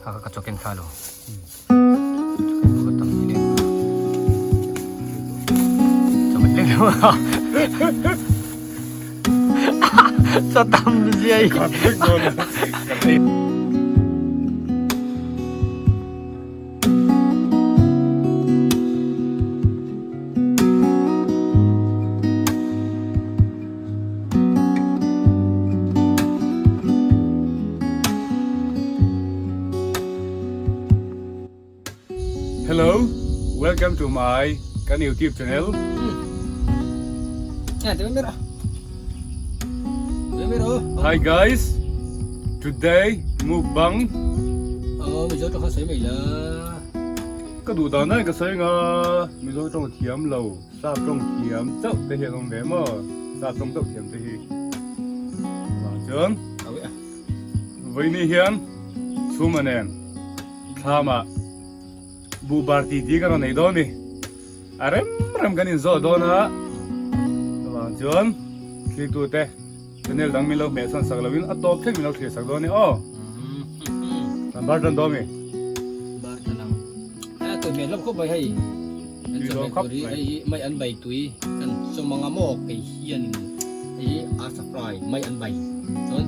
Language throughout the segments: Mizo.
Kha kha ka chaw ken thla lo. Chaw ken tam ni le. Chaw ken lek lo. Chaw tam zia i. Hello, welcome to my kan YouTube channel. Hi guys, today mukbang. Ờ, Mizo tawng kha sawi mai la. Ka duh dan daih ka sawi nga, Mizo tawng thiam lo. Sap tawng thiam chauh te hi an awm ve maw? Sap tawng chauh thiam te hi. Vang chuan vawiini hian chhuma nen thlamah buhbar ti ti kan rawn nei dawn a ni. A rem rem kan inzawh dawn a, chuvang chuan thlitu te channel dang min lo hmeh chhan sak lovin a tawp thleng min lo thlir sak dawn a ni aw. Kan bar tan dawn mi? Bar tan ang. A tawih hmel hlawm khawp mai hei. An chawhmeh tur hi hei hi mai an bai tui kan chawm anga maw kei hianin hei hi arsa fry mai an bai chuan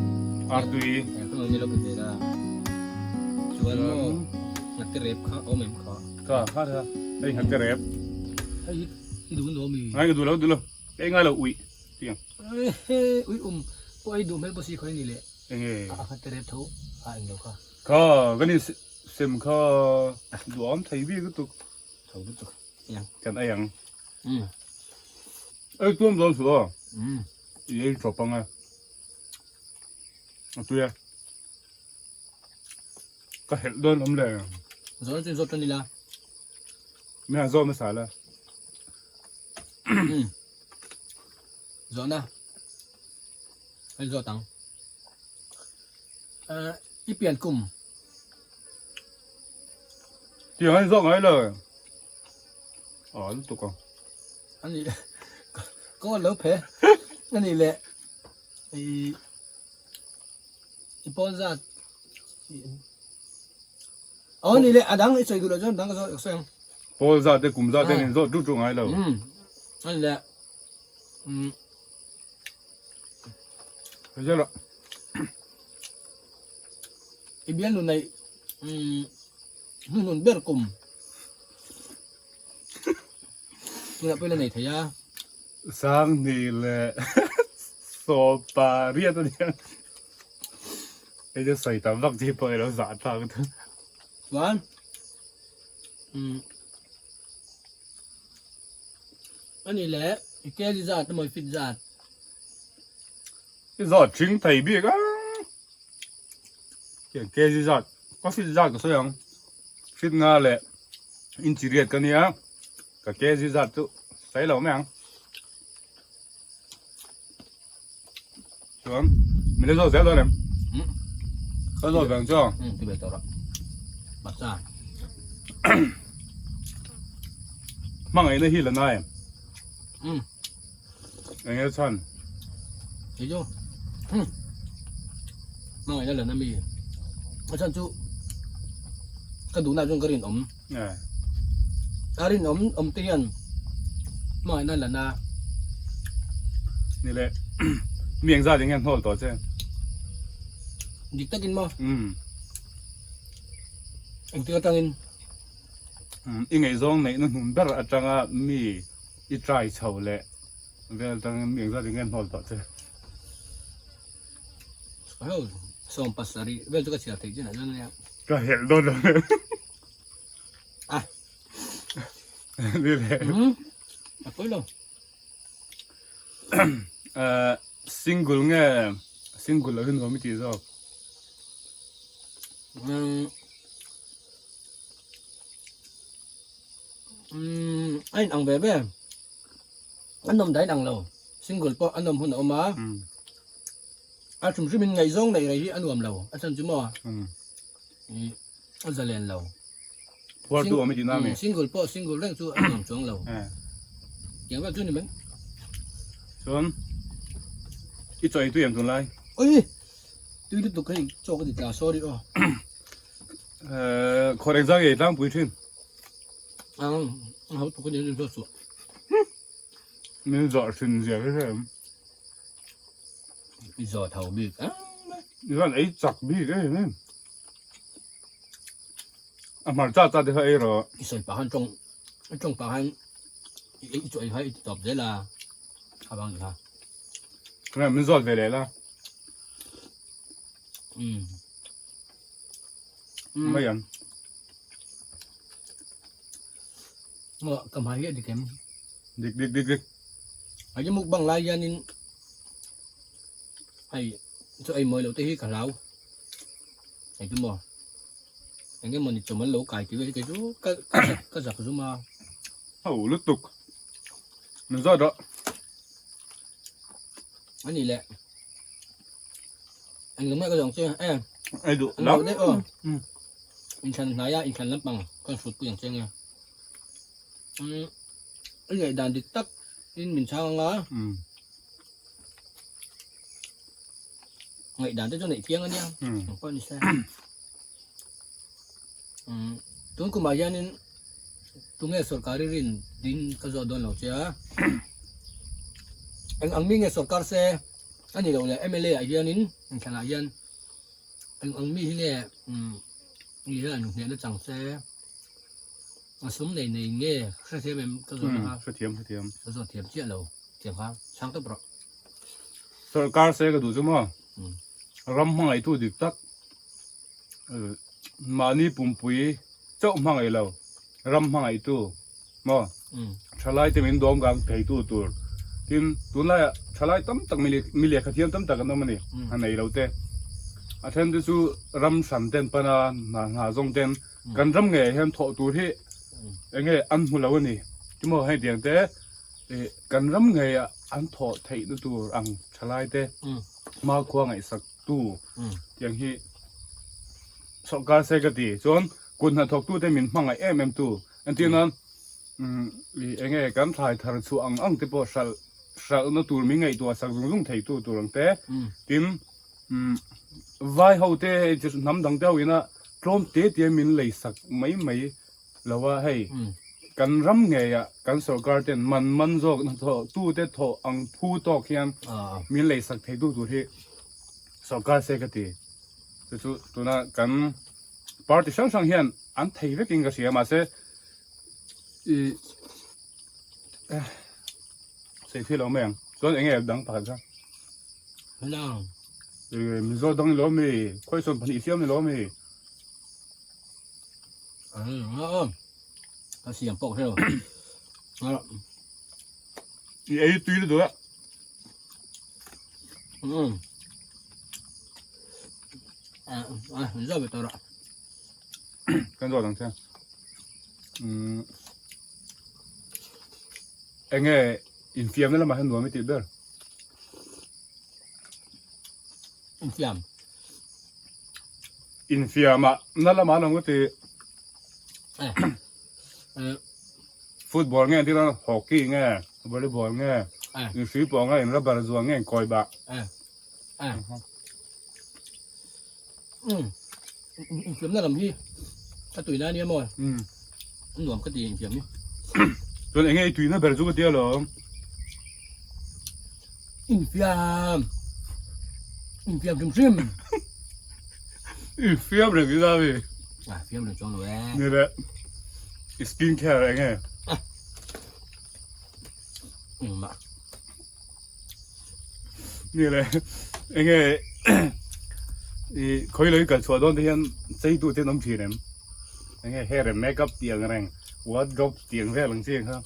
ar tui kha ni lo pe ve la chuan maw ngate rep kha awm em kha kha kha kha hei ngate rep hei hi i duh lo mi ngai ka duh lo duh lo hei ngai lo ui tiang ui um pawh ei duh hmel pawh si khawi ni le enge a ngate rep tho a eng lo kha kha kan in sem kha duhawm thei bik lutuk Tho lutuk yang. Kan ei ang. Ei tuam dawn su aw. I ei tawp ang e. A tui e. Ka helh dawn awm le. Zawn chu zawt tan ila. Mi han zawt hmasa la. Zawhna. Hei zawt ang. I pian kum. Tiang an zawk ngai lo. A lutuk ang. Ani ka lo phe. Ani le i i pawn zat. Aw ni le adang i sawi duh lo chuan dang ka zawk sawi ang. Pawl zat te kum zat te in zawt tu tu ngai lo. Ani le. Um. Zela. I bialnu neih hnuhnun ber kum tunah pawh i la nei thei a. Sangni leh Sawpa riat a nia. Hei chu sawi tam vak chi pawh i lo zah thlak ta. Chuan ani leh i kg zat emaw i fit zat. I zawt thing thei bik a. Tiang kg zat ka fit zat ka sawi ang fit nga leh inchi riat ka nia ka kg zat chu sawi lo mai ang chuan min la zawt zel dawn em ka zawt ve ang chu ti ve tawh rawh hmasa hmangaihna hi la na em Eng nge chhan? Kei chu hmangaihna lan ami a chhan chu ka duhna chuan ka rinawm a rinawm awm te hian hmangaihna lan a ni le mi eng zat eng nge hnawl tawh che dik takin maw engtik atangin i ngaihzawng neihna hnum ber atanga mi I try chho leh vel tangin mi engzat in nge hnawl tawh che? Hau 17 vel chu ka chhiar theih chin ah chuan ania. Ka helh dawn lo hle. Ah. Ni le. A pawi lo. Single nge single lo hi nuam i tih zawk? Umm a inang ve ve a nawm dah inang lo single pawh a nawm hun a awm a a hrim hrim in ngaihzawng neih rei hi a nuam lo a chhan chu maw ih a zalen lo Phuar tu awm i tihna ami? Single pawh single reng chu a nuam chuang lo tiang vel chu ni mai. Chuan i chaw ei tui em tunlai? Ui tui lutuk hei chaw ka ti tla sorry aw. Khawr engzah nge tlangpui thin? Ang ho tuk ni zo su. Min zawh thin zia hi hre em? I zawh tho bik a. I van ei chak bik em em. A hmarcha cha te kha ei rawh. I sawi pah khan tawng i tawng pah khan i ei chu ei kha i ti tawp zel a. A bang kha. Nge min zawt ve leh la. Um. Mai ang. Mo ka hmai hi a dik em? Dik dik dik dik. A hi mukbang lai hianin hei chu ei mawi loh te hi ka hlau. Hei chu maw eng emaw ni chawm an lo kai tih vel hi kei chu ka ka zak zum a. Ho lutuk. Min zawt rawh. A nih leh. Eng lam nge ka zawng che e. Ei duh lam. An lo daih aw. Inthlan hnai a inthlan lampang kan hrut pui ang che nge. I ngaihdan dik tak in min chhang anga. Ngaihdan te chu neih thiang ania. Ang pawh ni se. Tun kumah hianin tunge sorkar i rin din ka zawh dawn lo che a. Eng ang mi nge sorkar se a ni lo le mla ah hianin inthlanah hian eng ang mi hi nge mi hian hnehna chang se a sum nei nei nge hrethiam em ka zawh na kha. Hrethiam hrethiam. Ka zawh thiam chiah lo tiang kha chhang tawp rawh. Sorkar se ka duh chu maw ram hmangaihtu dik tak Mahni pumpui chauh hmangaih lo, ram hmangaihtu maw? Thalai te min dawm gang theitu tur. Tin, tunlaiah thalai tam tak mi lehkha thiam tam tak an awm a ni, a nei lo te. A then te chu ram hran ten pana hna hna zawng ten kan ram ngeiah hian thawh tur hi eng nge an hmu lo a ni. Timaw hei tiang te kan ram ngeiah an thawh theihna tur ang thalai te hmakhua ngaihsak tu tiang hi sawrkar se ka ti chuan kut hnathawk tu te min hmangaih em em tu entir nan eng nge kan thlai thar chhuah ang ang te pawh hralh hralh na tur min ngaihtuah sak zung zung thei tu tur ang te tin vai ho te hei chu hnam dang te ho ina tlawm te te min lei sak mai mai lo a hei kan ram ngei ah kan sawrkar ten man man zawk hnathawh tu te thawh ang phu tawk hian min lei sak thei tu tur hi sawrkar se ka ti chu chu tuna kan party hrang hrang hian an thei vek in ka hria mahse i sei thil lo mai ang chuan enge dang pakhat kha Mizo dang ni lo mi khawisawn pahnih siam ni lo mi. Ka siam pawh hrelo. I ei tui lutuk a. Zo ve tawh rawh. Kan zawt ang che. Enge infiamna lamah hian nuam i tih ber? Infiam. Infiam ah na lamah an awm ka ti. Football nge an ti dawn hockey nge volleyball nge inhrui pawh nge in rubber zuan nge in kawi bah. Infiam na lam hi ka tui na ania maw. Nuam ka ti infiam hi. Chuan enge i tui na ber chu ka ti alawm. Infiam. Infiam hrim hrim. Infiam reng i la mi. Ah, fiam reng chuang lo e. Ni le. I skin care enge. Engmah. Ni le. Enge i khoi loi kal chhuah dawn te hian chei tu te an awm thin em. Enge hair and makeup tih ang reng, wardrobe tih ang vel ang chi ang kha.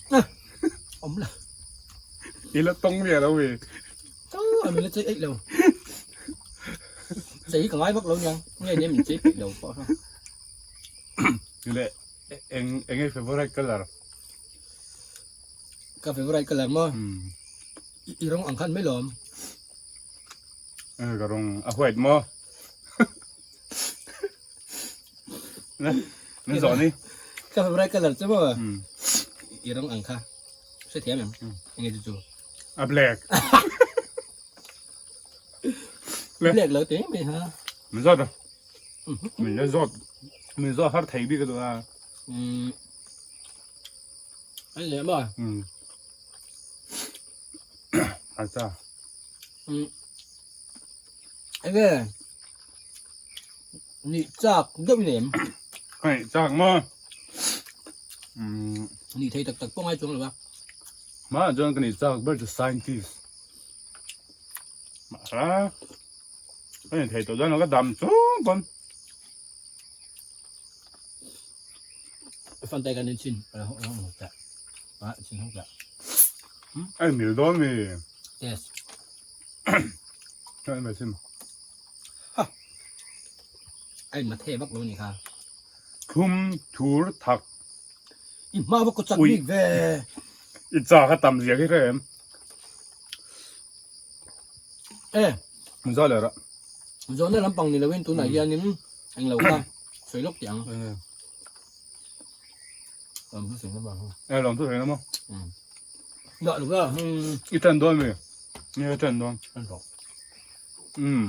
Awm la. I la tawng miah lo mi. Tawng a min la chei eih lo. Chei ka ngai vak lo niang. Nge nia min chei peih lo pawh kha. Ni le eng enge favorite color? Ka favorite color maw? I rawng ang khan mai lawm. Ka rawng a white maw? Min zawh ni. Ka favorite color chu maw? I rawng ang kha. Hre thiam em? Enge chu chu? A black. Black lo te mai ha. Min zawt a. Min la zawt min zawt har thei bik a duh a. An leh maw? Acha. Enge nih chak deuh in em? Hei chak maw? Nih thei tak tak pawh ngai chuang lo a. Hmanah chuan ka nih chak ber chu scientist. Mahse ka nih thei tawh dawn lo ka dam chung pawn. Fan tai kan in chin a ho ho ta. A chin ho ta. Ai mil dawn mi. Yes. Ai mai sim. Ha. Ai ma the vak lo ni kha. Thum thur thak. I hma vak ko chak bik ve. I cha kha tam zia khi hre em. E. Mun za leh rah. Zawhna lampang ni loin tunah hianin englo kha sawi lawk tih ang. Lawm thu sawi na ma. E lawm thu sawi na ma. Dah lo la. I tan dawn mi. Ni ka tan dawn. Tan tawh. Um.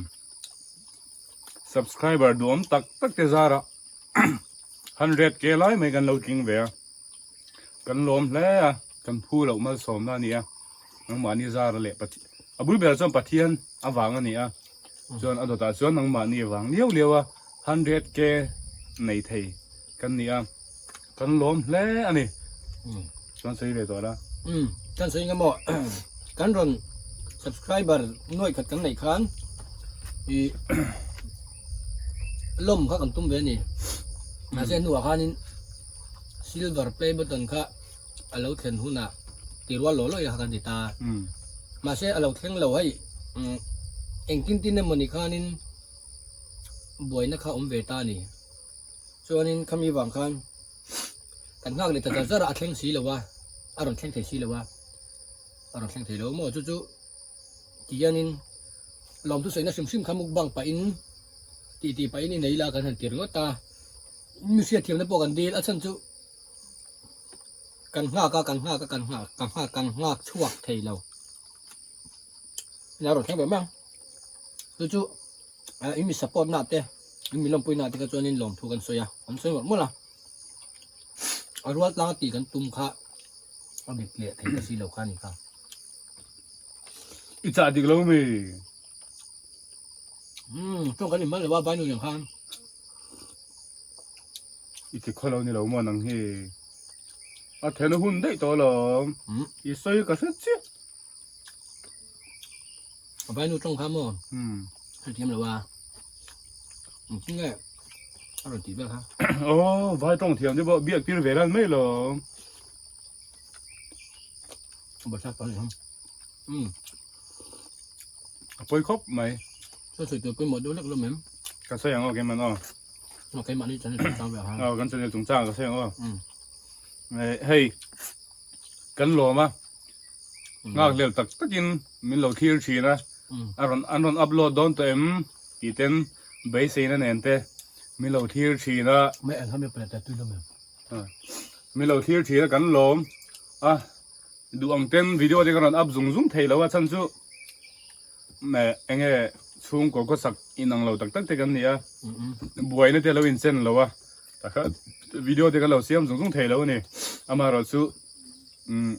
Subscriber duhawm tak tak te zara 100 ke lai mai kan lo tling ve a. Kan lawm hle a, kan phu loh malsawmna a ni a, nangmahni zara leh Pathian, a bul berah chuan Pathian avang a ni a, chuan a dawtah chuan nangmahni avang liau liau a 100K nei thei kan ni a, kan lawm hle a ni. Chuan sawi ve tawh la. Umm, kan sawi eng emaw kan rawn subscriber nuaih khat kan neih khan i lawm kha kan tum ve a ni. Mahse hnuah khanin silver play button kha a lo thlen hunah ti rual law law ila kha kan ti ta. Mahse a lo thleng lo hei engtin tin emawni khanin buaina kha awm ve ta a ni. Chuanin khami vang khan kan nghak leh ta zar zar a, a thleng si lo a, a rawn thleng thei si lo a, a rawn thleng thei lo maw chu chu ti hianin lawmthu sawina hrim hrim kha mukbang pahin tih tih pahin i nei la kan han ti ringawt a, mi hriatthiamna pawh kan dil a chhan chu kan nghak a kan nghak a kan nghak kan nghak kan nghak chhuak thei lo a rawn thleng ve mai ang chu chu. I mi support na te i mi lawmpui na te kha chuanin lawmthu kan sawi a kan sawi mawlh mawlh a a rual tlang a tih kan tum kha a dik leh thei ta si lo kha a ni kha. I chah dik lo mi. Umm chuan kan inhman lo a vainu nen khan. I ti khaw lo ni lo maw nang hi a then a hun daih tawh alawm i sawi ka hre chiah. A vainu tawng kha maw? Hrethiam lo a. Engtin nge a rawn tih vel kha? Aw, vai tawng thiam te pawh biak tir ve ran mai lo. Bawrhsap tawng ni hawm. Um. A pawi khawp mai. Sawi sawi tur pawimawh deuh lek lo mem. Ka sawi ang aw keimah aw. Aw keimah ni channel chungchang ve ha. Aw kan channel chungchang ka sawi ang aw. Hei kan lawm a. Nghak hlel tak takin min lo thlir thin a, a rawn an rawn upload dawn tawh em tih ten beiseina nen te min lo thlir thin a. Min lo thlir thin a kan lawm a, duh ang ten video te ka rawn up zung zung thei lo a chhan chu enge chhungkaw khawsak inang lo tak tak te kan ni a, buaina te lo inchen lo a, takha video te kan lo siam zung zung thei lo a ni, amaherawhchu umm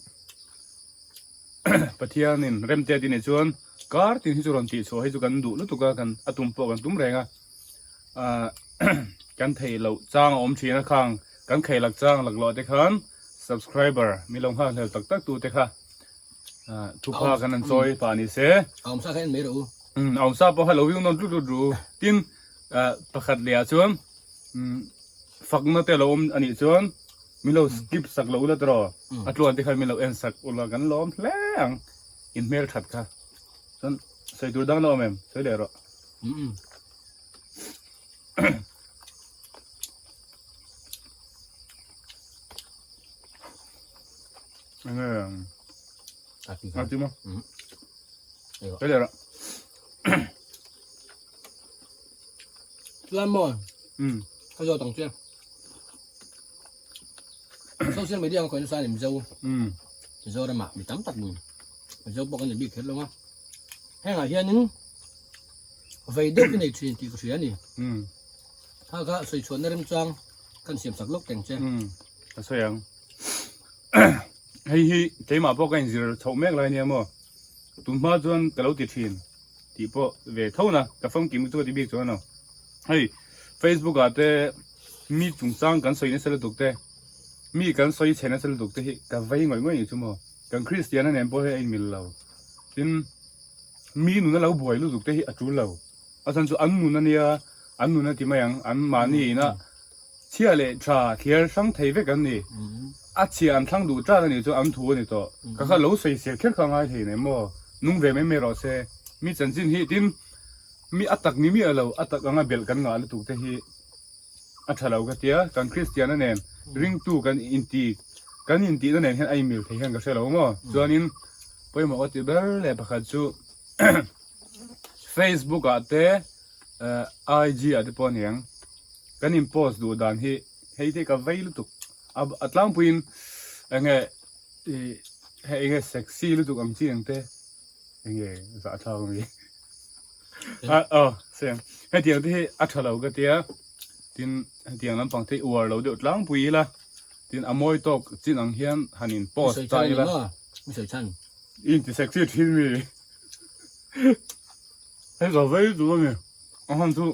Pathianin remte a tih nih chuan kar tin hi chu rawn tih chhuah hi chu kan duh lutuk a kan a tum pawh kan tum reng a ah kan theih loh chang a awm thin a khang kan khei lak chang lak loh te khan subscriber mi lo nghak hlel tak tak tu te kha ah thupha kan an chawi pah ni se A awmsa kha en mai rawh u. Um a awmsa pawh kha lo view nawn tlut tlut ru tin ah pakhat leh ah chuan um fakna te lo awm a nih chuan min lo skip sak lo ula tiraw a tluan te khan min lo en sak ula kan lawm hle ang in hmel that kha chuan sawi tur dang la awm em sawi leh rawh. Enge a ti maw sawi leh rawh. Chuan maw ka zawt ang che. Social media ang khawih nasa a ni Mizo. Mizoramah mi tam tak ni. Mizo pawh kan ni bik kher lo a. Hengah hianin vei deuh i nei thin tih ka hria a ni. Kha kha sawi chhuahna remchang kan siam sak lawk teng che. Umm ka sawi ang. Hei hi keimah pawh ka inzir chhoh mek lai nia maw. Tun hma chuan ka lo ti thin tih pawh ve tho na ka famkim chu ka ti bik chuan a ni. Hei Facebook ah te mi chungchang kan sawi nasa lutuk te mi kan sawi chhe nasa lutuk te hi ka vei ngawih ngawih ni chu maw. Kan Kristiana nen pawh hei a inmil lo. Tin mi nuna lo buai lutuk te hi a tul lo. A chhan chu an nun a nia, an nun a ti mai ang, an mahni ina chhia leh tha thliar hrang thei vek an ni. A chhia an thlang duh ṭan a nih chu an thu a ni tawh. Ka kha lo sawisel kher kha ngai thei nem maw? Nung ve mai mai rawh se. Mi chanchin hi tin mi a tak ni miah lo, a tak anga belh kan ngah lutuk te hi a tha lo ka tia. Kan Kristiana nen ringtu kan inti kan intihna nen hian a inmil thei hian ka hre lo maw? Chuanin pawimawh ka ti ber leh pakhat chu Facebook ah te IG ah te pawh a niang kan in post duh dan hi hei te ka vei lutuk a tlangpuiin enge ih hei enge sexy lutuk ang chi ang te enge zahthlak a mi a aw same hetiang te hi a tha lo ka tia tin hetiang lampang te hi uar lo deuh tlangpui ila tin a mawi tawk chin ang hian han in post ta ila. I inti sexy thin mi. Hei ka vei duh a ni. A han chu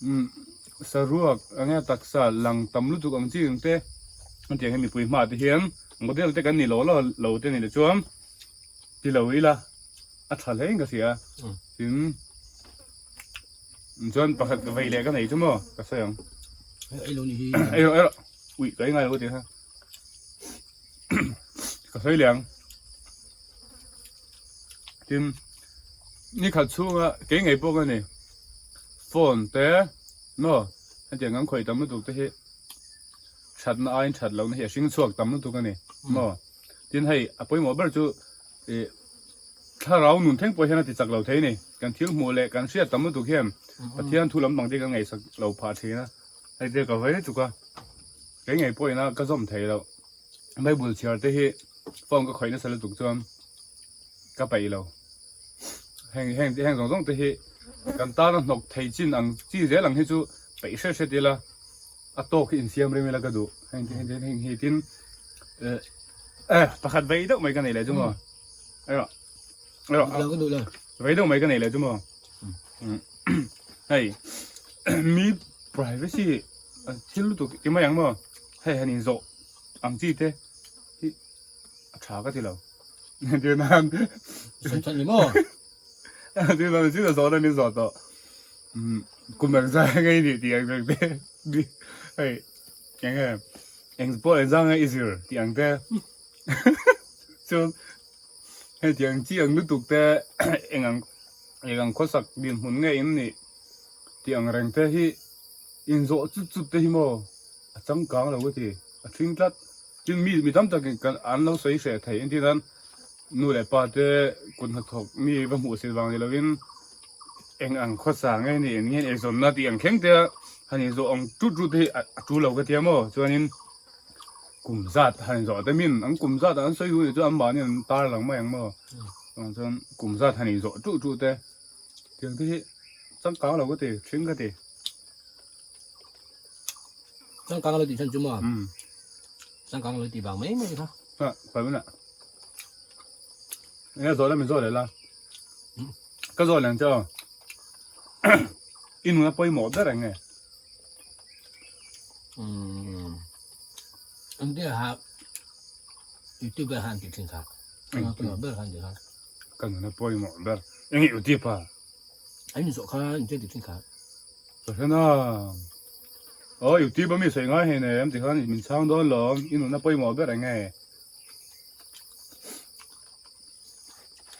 umm saruak enge taksa lang tam lutuk ang chi ang te hetiang hi mipui hma te hian model te kan ni lo lo lo te ni le chuan ti lo ila a tha hle in ka hria tin chuan pakhat ka vei leh ka nei chu maw ka sawi ang. Ei lo ni hi. Ei rawh ei rawh ui ka ei ngai lo ka ti kha. Ka sawi leh ang. Tin, ni khat chhunga kei ngei pawh ka ni. Phone te maw hetiang kan khawih tam lutuk te hi thatna aiin that lohna hi a hring chhuak tam lutuk a ni maw. Tin hei a pawimawh ber chu ih thlarau nun thleng pawh hian a ti chak lo thei a ni. Kan thil hmuh leh kan hriat tam lutuk hian Pathian thu lampang te kan ngaihsak lo phah thin a. Hei te ka vei lutuk a. Kei ngei pawhin a ka zawm thei loh. Bible chhiar te hi phone ka khawih nasa lutuk chuan ka peih lo. Heng heng heng zawng zawng te hi kan tana hnawk thei chin ang chi zel ang hi chu peih hret hret ila a tawk hi insiam rem ila ka duh. Heng heng heng hi tin eh eh pakhat vei deuh mai ka nei leh chu maw. Erawh erawh Ka duh lo. Vei deuh mai ka nei leh chu maw. Hei mi privacy thil lutuk ti mai ang maw. Hei han inzawh ang chi te hi a tha ka ti lo. Entir nan Sawi chhan ni maw? Entir nan chi zawh na min zawh tawh. Kum eng zai nge i nih tih ang reng te hei eng nge eng pawh eng zang nge i zir tih ang te chuan hei tih ang chi ang lutuk te eng ang eng ang khawsak dinhmun nge in nih tih ang reng te hi inzawh chut chut te hi maw. A changkang lo ka ti, a thing tlat. Tin mi mi tam takin kan an lo sawi hreh thei engtin nan nu leh pa te kut hnathawk mi va hmuh si vang ni lovin eng ang khawsa nge ni eng nge eizawnna tih ang thleng te han inzawh ang tut tut te hi a tul lo ka tia maw chuanin kum zat han inzawh te min an kum zat ah an sawi duh nih chuan anmahni an tar lang mai ang maw chuvang chuan kum zat han inzawh tut tut te tiang te hi changkang lo ka ti thing ka ti. Changkang lo tih chhan chu maw? Changkang lo tih vang mai mai kha. Ha, pai mana. Enge zawh la min zawh leh la. Ka zawh leh ang che aw. I nuna pawimawh ber eng nge? Engtia ha YouTube ah han tih thin kha. Pawimawh ber han tih kha. Ka nuna pawimawh ber. Enge YouTube ah? An inzawh kha inchen tih thin kha. Ka hre na. Aw YouTube a mi sawi ngai hei nei em ti khan min chhang dawn lo i nunna pawimawh ber eng nge?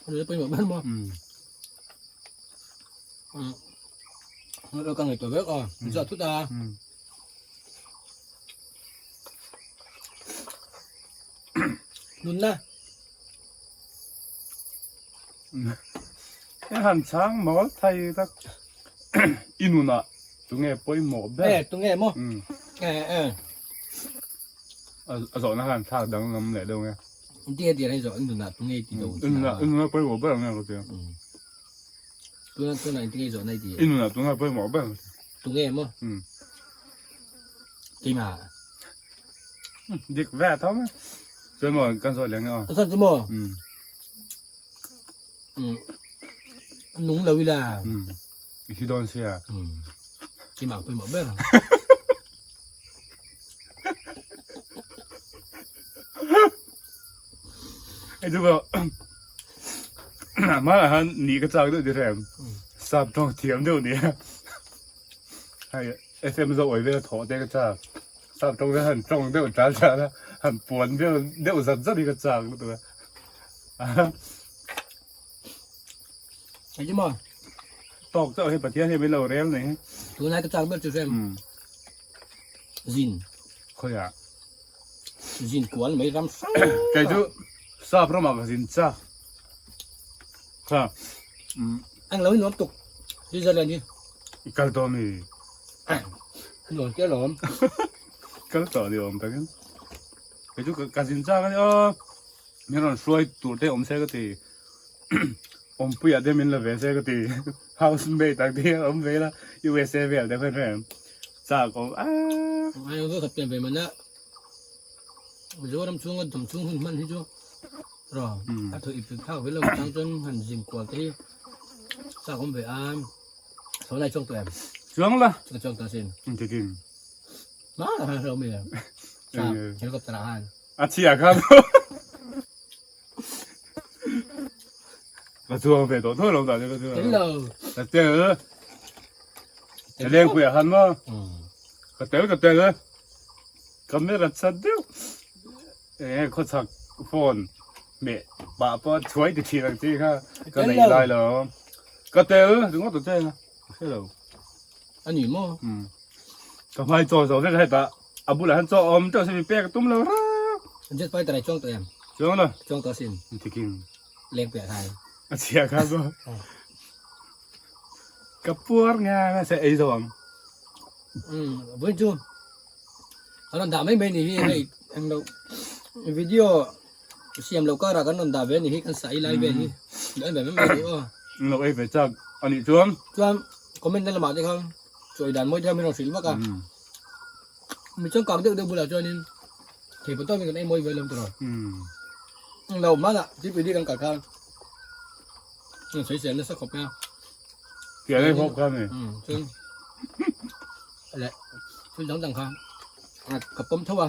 Nunna pawimawh ber maw? Ka ngaihtuah vek a, min zah thut a. Nunna. I han chhang mawl thei tak i nunah tunge pawimawh ber? E tunge maw? E e. A zawhna khan thlak danglam leh deuh nge? Tia tia hi zawh i nunah tunge ti do. I nunah i nunah pawimawh ber ang nge ka tia. Tuna tuna i tinge zawhna i ti. I nunah tunge pawimawh ber? Tunge maw? Keimah. Dik ve tho mai. Chuan maw kan zawh leh nge aw. A chhan chu maw? Nung lo ila. I thi dawn sia. Keimah pawimawh ber. Hei chu pawh hmanah khan ni ka chak deuh ti hrem sap tawng thiam deuh nia hei FM zo awih vel thawh te ka chak sap tawng te han tawng deuh tal tal a han puan deuh deuh zat zat hi ka chak lutuk a Hei chu maw tawk chauh hi Pathian hi min lo rel nei tunlai ka chak ber chu hrem zin khawiah Zin kual mai ram hrang. Kei chu sap ramah ka zin chak. Kha. Ang lo nuam tuk. Switzerland hi. I kal tawh mi. Nuam te lawm. Kal tawh ni awm takin. Kei chu ka zin chak ani aw. Min rawn hruai tur te awm se ka ti. Awmpuiah te min la ve se ka ti. Housemate ang te hian awm ve ila USA vel te khan hrem. Chak awm aaa. Ai ang zawk pian ve man a. Mizoram chhunga dam chhung hun hman hi chu ro a thaw ip thlak ve lo chang chuan han zin kual te hi chak awm ve a. Sawnai chuang tawh em? Chuang la. Ka chuang ta sin. Tikin. Ma han ro mi. Sa helicopter ah han. A chhia khan ka chuang ve tawh tho lo ta ka chuang. Tel lo. Ka tel. Ka leng pui ah han maw. Ka tel ka tel. Camera chat deuh. Enge khawchhak phone meh pah pawh chhuai ti thin ang chi kha ka nei lai lo. Ka tel ringawt ta che. Ka hre lo. A ni maw? Ka hmai chaw zo vek hetah a bulah hian chaw a awm teuh se mi pek a tum lo rap. Jet fighter ai chuang tawh em? Chuang lo. Chuang tawh asin. Tiking. Leng piah thai. A chhia kha chu. Ka puar nge nge se ei zo ang. Vawiin chu kan rawn dah mai mai ni hi hei eng lo video siam lo karah kan rawn dah ve ni hi kan sa ei lai vel hi lo en ve mai mai ni aw. Lo ei ve chak a nih chuan. Chuan comment na lamah te khan chawi dan mawi deuh min rawn hrilh vak a. Mi changkang deuh deuh bulah chuanin thei pawh tawkin kan ei mawi ve lo tiraw. Lo hmanah TPD kan kal khan sawisel nasa khawp mai a. Pian ei hawp kha ni. Chuan leh thil dang dang kha ka pawm tho a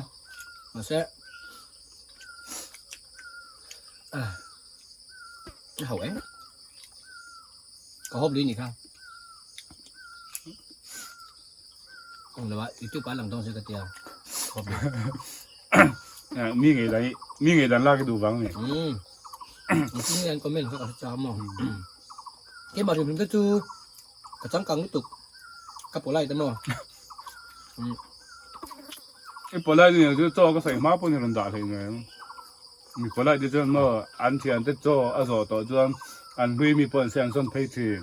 mahse a ho em ka hawp lui ni kha eng lo a youtube ah lang dawn se ka tia hawp lui mi ngei dan mi ngei dan lak i duh vang ni. Engtin nge an comment kha ka hre chang maw. Keimah hrim hrim te chu ka changkang lutuk ka polite emaw. I polite ni chu chaw ka sawi hma pawh ni rawn dah thei mai ang. Mi polite te chuan maw an thian te chaw a zawh tawh chuan an hlui mi pawh an se an sawn phei thin.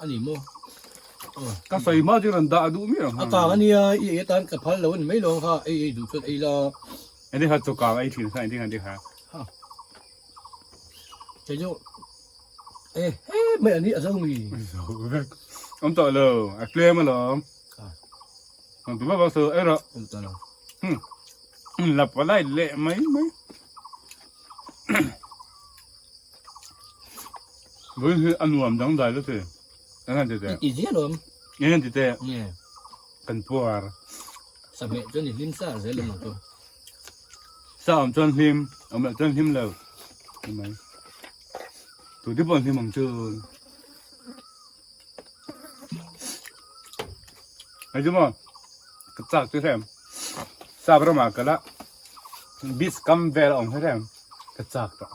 A ni maw? Ka sawi hma chu rawn dah duh miah ang. A kang ania i ei atan ka phal lo a ni mai lo ang kha ei ei duh chuan ei la. Engtin kha chaw kang ei thin kha engtin kha kha. Kei chu e he mai ani a zo mi. Zo vek. Awm tawh lo a tlem alawm. Ang tu bak so ei rawh. Awm tawh lo. La palai leh mai mai. Vui hi a nuam dangdai lo ti. Eng an ti teh? I ti alawm. Eng an ti teh? Nge. Kan puar. Sahmeh chuan i hlim sa zel awm ang chu. Sa awm chuan hlim, awm loh chuan hlim lo. Ni mai. Tu te pawh an hlim ang chu. Hei chu maw, ka chak chu hrem. Sap ramah kal a, beach kam vel a awm kha hrem. Ka chak tawh.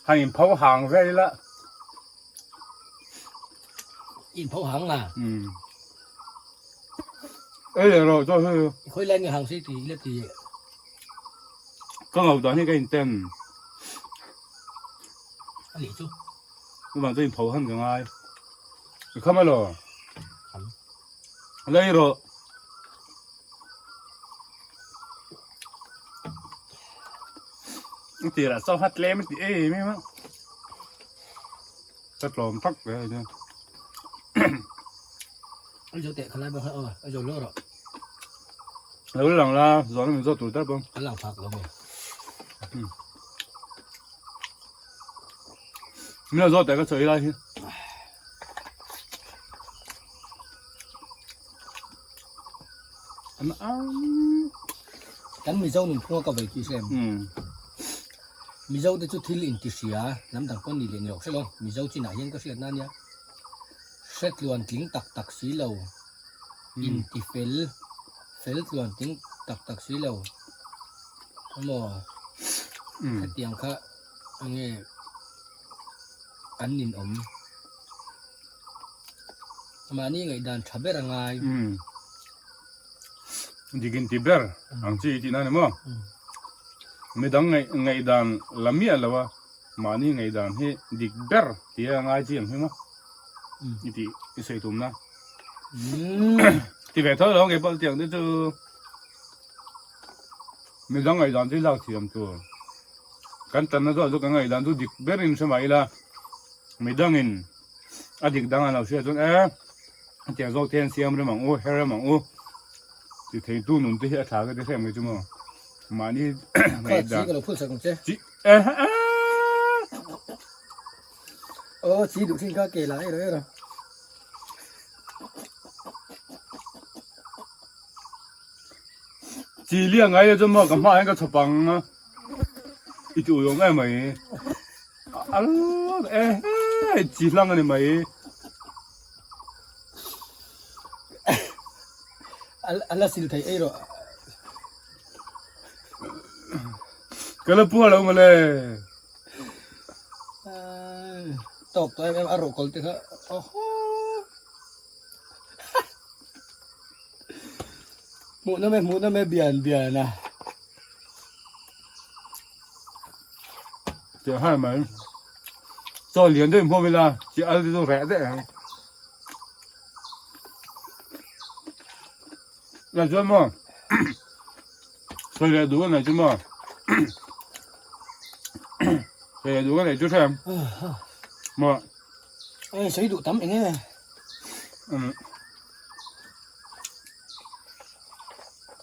Han in pho hang vel ila. In pho hang la. Ei leh rawh chaw hi. Khawi lai nge hang si ti ila ti. Ka ngau dan hi ka in tem. A nih chu. Chuvang chu in pho han ka ngai. I kham alo. Kham. Lei rawh. A tirah chaw hat tlem a ti em em a. Ka tlawm tak ve a nia. Ai zo teh khalai bawk aw ai zo lo rawh. Lo lang la zawhna min zawt tur tal pawh. An lang phak lo mai. Min lo zawt teh ka sawi lai hi. An ang. Kan Mizo nunphunga ka vei khi hrem. Mizo te chu thil inti hria hnam dang pawn ni leh ni lo hre lo. Mizo chinah hian ka hriatna ania. Hre tluan tling tak tak si lo. Inti fel fel tluan tling tak tak si lo. Emaw hetiang kha enge an ninawm. Mahni ngaihdan tha ber a ngai. Dik inti ber ang chi tihna a ni maw? Midang ngaihdan la miah lo a, mahni ngaihdan hi dik ber tia ngai chi ang hi maw? I tih i sawi tumna. Ti ve tho lo ngei pawh tiang te chu midang ngaihdan chu i lak thiam tur. Kan tanna zawh chu kan ngaihdan chu dik berin hre mah ila midangin a dik dang an lo hria chuan e tiang zawk te hian siam rem ang u her rem ang u ti thei tu nun te hi a tha ka ti hrem mai chu maw mahni ngaihdan ka lo phul sak ang che chi e aw chi duh thin kha ke la ero ero chi liang ngai le chu maw ka hma hian ka chhawp ang i ti ui awm em mai Al e he chi hlang a ni mai. A la sil thei ei rawh. Ka la pua lo mawle. Tawk tawh em em a rawh kawl te kha. Oho. Hmuh nawm e hmuh nawm e bian bian a. Tiang hai mai. Chaw lian deuh hmuam ila chi al te chu reh daih ang. La chuan maw sawi leh duh ka nei chu maw sawi leh duh ka nei chu hrem maw. Ê sawi duh tam eng e. Um.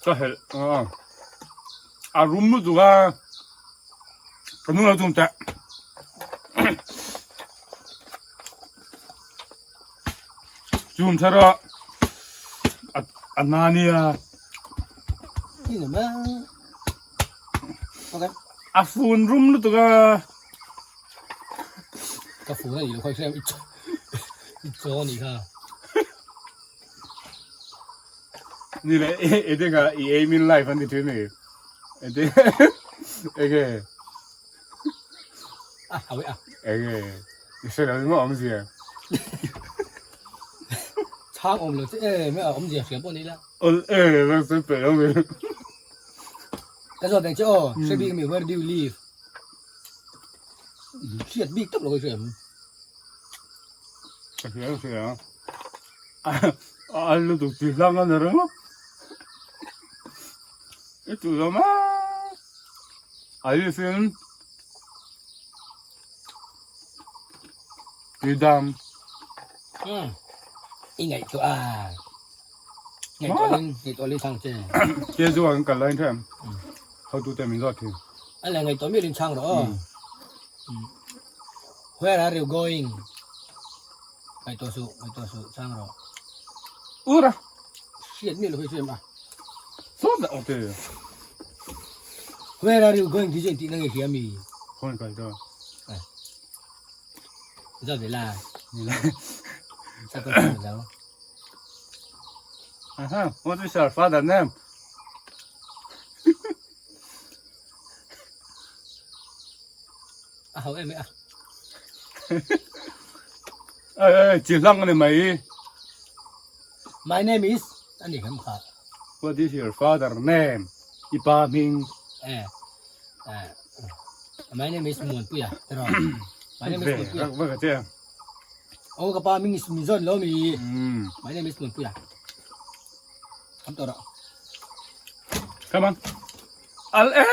Ka helh a a rum lutuk a ka hnung lo tum teh chum thar a a na nia a fun rum lutuk a ka fun a nih loh kha i hria i chaw a nih kha. Ni le e te kha i aim in life an ti thin ni e te ege a hawi a ege i hre lo ni maw awmzia chhang awm lo che e me a awmzia hria pawh ni la ol e rang se pe lo mi ka zawt ang che aw hre bik mi where do you live hriat bik tak lo ka hria em ka hria ka hria A al lutuk chi hlang a ni ringawt. I tu lo mai. A i sin tui dam. Hmm. I ngaihtuah a. Ngaihtuah lin, ngaihtuah lin chang che. Che zu an kal lain them. Hotu te min zawt thin. A la ngaihtuah mi lin chang rawh aw. Where are you going? Ngaihtuah suh, ngaihtuah suh, chang rawh. Ura! Hriat mi lo hi chu em a. Saw dah awte. Where are you going tih chu engtih na nge hria mi? Khawi kal ta. Eh. Zawt ve la. Ni la. Sa ka chang lo. Aha, what is your father name? A ho em e a. Ê ê, chi hlang a ni mai. My name is a ni khem kha. What is your father name? I pa hming. Eh, eh, my name is Muanpuia, tiraw? My name is Muanpuia. Ve, ka che. Oh, ka pa hming is Mizon lo mi. My name is Muanpuia. Come tawh rawh. Come on. Al e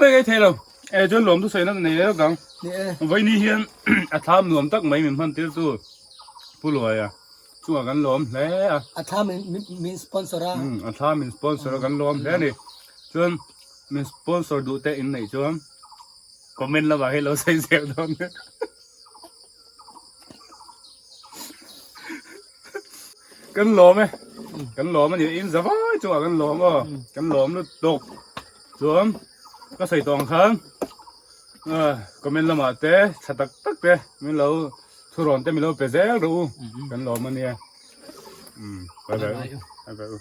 mai ngai thei lo. E chuan lawm chu sawi na nei lek ang. Ni e. Vaini hian a thlam nuam tak mai min hman tir tu Pu Luaia. Chungah kan lawm hle a. A thla min sponsor a. Umm a thla min sponsor a kan lawm hle a ni. Chuan min sponsor duh te in neih chuan comment lamah hi lo sawi zel dawn nia. Kan lawm e. Kan lawm a ni. In za vai chungah kan lawm aw. Kan lawm lutuk. Chuan ka sawi tawh ang khan comment lamah te tha tak tak te min lo Thurawn te min lo pe zel rawh u, kan lawm a nia. Bye bye u. Bye bye u.